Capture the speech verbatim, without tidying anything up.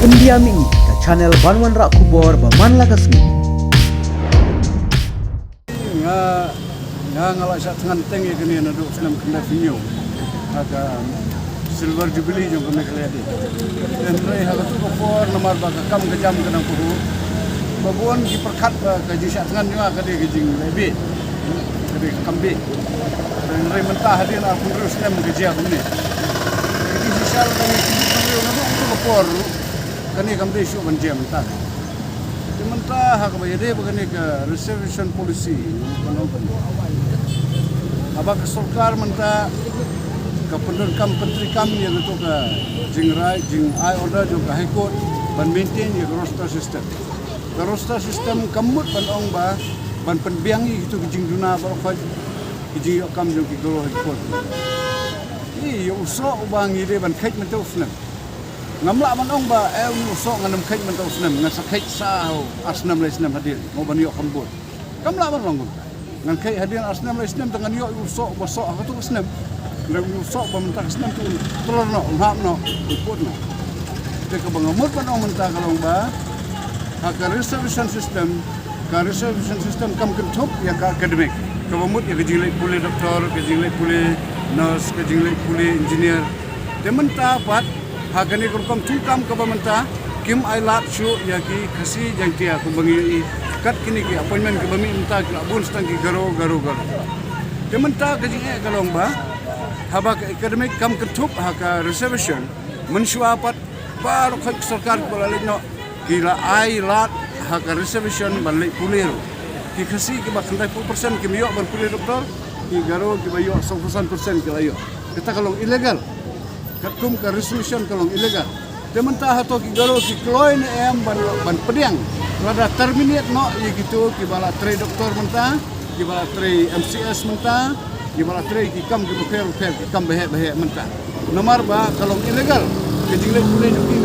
India Mihmih, ka channel ban wanrah khubor ba man la ka sngi. Nga, nga, nga la shah thngan teng ïa kane naduh snem khyndai phew hynñiew ha ka Silver Jubilee jong ka Meghalaya Day. Hynrei ha kato ka por namar ba ka kam ka jam ka nang pyrshah, ba bun ki pyrkhat ba ka jingshah thngan jong nga ka dei ka jingleh beh, ka dei ka kam beh. Hynrei mynta hadien arphew hynriew snem ka jia kumne. Ka jingshisha ka dei ka jingshah thngan naduh kato ka por ruh kane kam dei shuh ban jia mynta. Te mynta ha kaba ïadei bad kane ka reservation policy, haba ka sorkar mynta ka pyndonkam, pyntreikam ïa kato ka jingrwai, jingai order jong ka High Court ban maintain ïa ka roster system. Ka roster system kam mut ban ong ba ban pynbiang ïa kito ki jingduna baroh khoit, ki jingïoh kam jong ki Garo High Court. Ïa u soh uba ngi dei ban kheit mynta u snem. Ngam lah ban ong ba, eh, u soh ngan ym kheit mynta u snem, ngan sa kheit sa ar snem lai snem hadien, mo ban ïoh kam bun. Kam lah ban ong kumta. Ngan kheit hadien ar snem lai snem te ngan ïoh u soh ba soh ha kato ka snem. Lem u soh ba mynta ka snem te u thlor noh, u hap noh, u put noh. Te kaba nga mut ban ong mynta ka long ba ha ka reservation system, ka reservation system kam kynthup ïa ka academic. Kaba mut ïa ka jingleit pule doktor, ka jingleit pule nurse, ka jingleit pule engineer. Te mynta pat ha kane ka rukom thungkam kaba mynta kim ailad shuh ïa ki Khasi Jaiñtia kumba ngi ïohi. Kat kine ki appointment kiba mih mynta ki la bun sdang ki Garo, Garo, Garo. Te mynta ka jingeh ka long ba haba ka academic kam kynthup ha ka reservation, mynshuwa pat baroh khoit ki sorkar kiba la leit noh ki la ailad ha ka reservation ban leit pule ruh. Ki Khasi kiba khyndai phew percent kim ïoh ban pule doktor, ki Garo kiba ïoh sawphew san percent ki la ïoh. Kata ka long illegal. Katkum ka resolution ka long illegal. Te mynta hato ki Garo ki kloi ne em ban, ban pdiang, lada terminate noh ïa kito kiba la trei doktor mynta, kiba la trei M C S mynta, kiba la trei ki kam kiba pher pher, ki kam baheh baheh mynta. Namar ba ka long illegal ka jingleit pule jong ki,